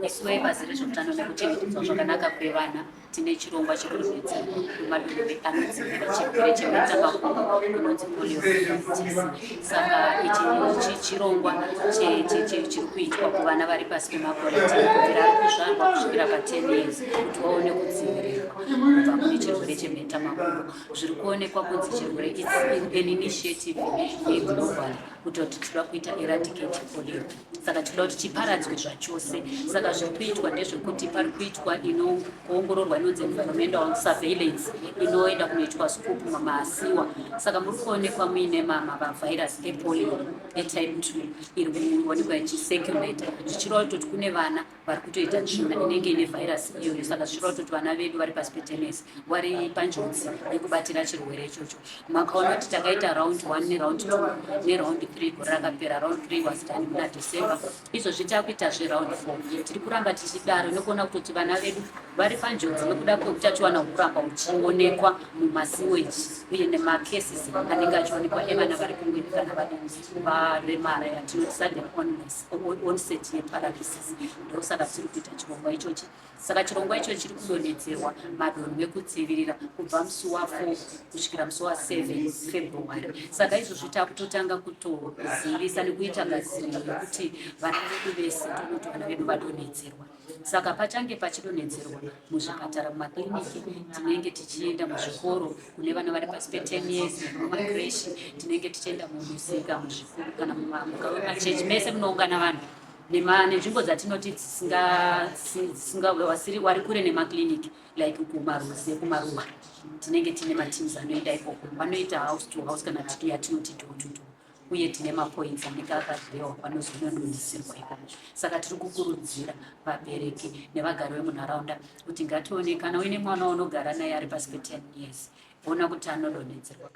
Isu vebazi rezveutano nekuchengetedzwa zvakanaka kwevana tine chirongwa chekudonhedzerwa kwemadonhwe anodzivirira chirwere chemhetamakumbo inonzi poliomyelitis. Saka ichi chirongwa chiri kuitwa kuvana vari pasi pemakore 10, kubvira ari kuzvarwa kusvikira pa10 years, kuti vaone kudzivirirwa kubva kune chirwere chemhetamakumbo. Zviri kuonekwa kunzi chirwere, it's an initiative yeglobal kuti tinoda kuita eradicate polio, saka tinoda kuti chiparadzwe zvachose. Saka zviri kuitwa ndezvekuti pari kuitwa inoongororwa inonzi environmental surveillance, inoenda kunoitwa scoop mumasiwa. Saka muri kuonekwa muine mavhairus epolio etype 2 iri kuonekwa ichicirculate, zvichireva kutoti kune vana vari kutoita tsvina inenge ine vhairasi iyoyo. Saka zvichireva kutoti vana vedu vari pasi pe10 years vari panjodzi yekubatira chirwere ichocho. Makaona kuti takaita round 1 neround 2 neround 3 gore rakapera. Round 3 was done muna December. Izvozvi takuitazve round 4. Tiri kuramba tichidaro nekuona kutoti vana vedu vari panjodzi nekuda kweutachiwana hwekuramba huchionekwa mumasewage uye nemacases anenge achionekwa evana vari kungwini kana varemara, yatinoti sudden onset yeparalysis. Ndosaka tiri kuita chirongwa ichochi. Saka chirongwa icho chiri kudonhedzerwa madonhwe ekudzivirira kubva musi wa4 kusvikira musi wa7 February. Saka izvozvi takutotanga kutozivisa nekuita gadziriro yekuti vana vedu vese, tonoti vana vedu vadonhedzerwa. Saka pachange pachidonhedzerwa muzvipatara, mumakiriniki, tinenge tichienda muzvikoro kune vana vari pasi pe10 years, mumakreshi, tinenge tichienda mumisika, muzvikoro kana mukave machechi, mese munoungana vanhu nenzvimbo dzatinoti dzisinga wari kure nemakliniki, like kumaruze, kumaruwa, tinenge tine mateams anoenda ikoko, vanoita house to house kana yatinoti door to door, uye tine mapoints anenge akadhirewa panozonodonhedzerwa ikoko. Saka tiri kukurudzira vabereki nevagari vemunharaunda kuti ngatione kana uine mwana unogara naye ari pasi pe10 years, ona kuti anodonhedzerwa.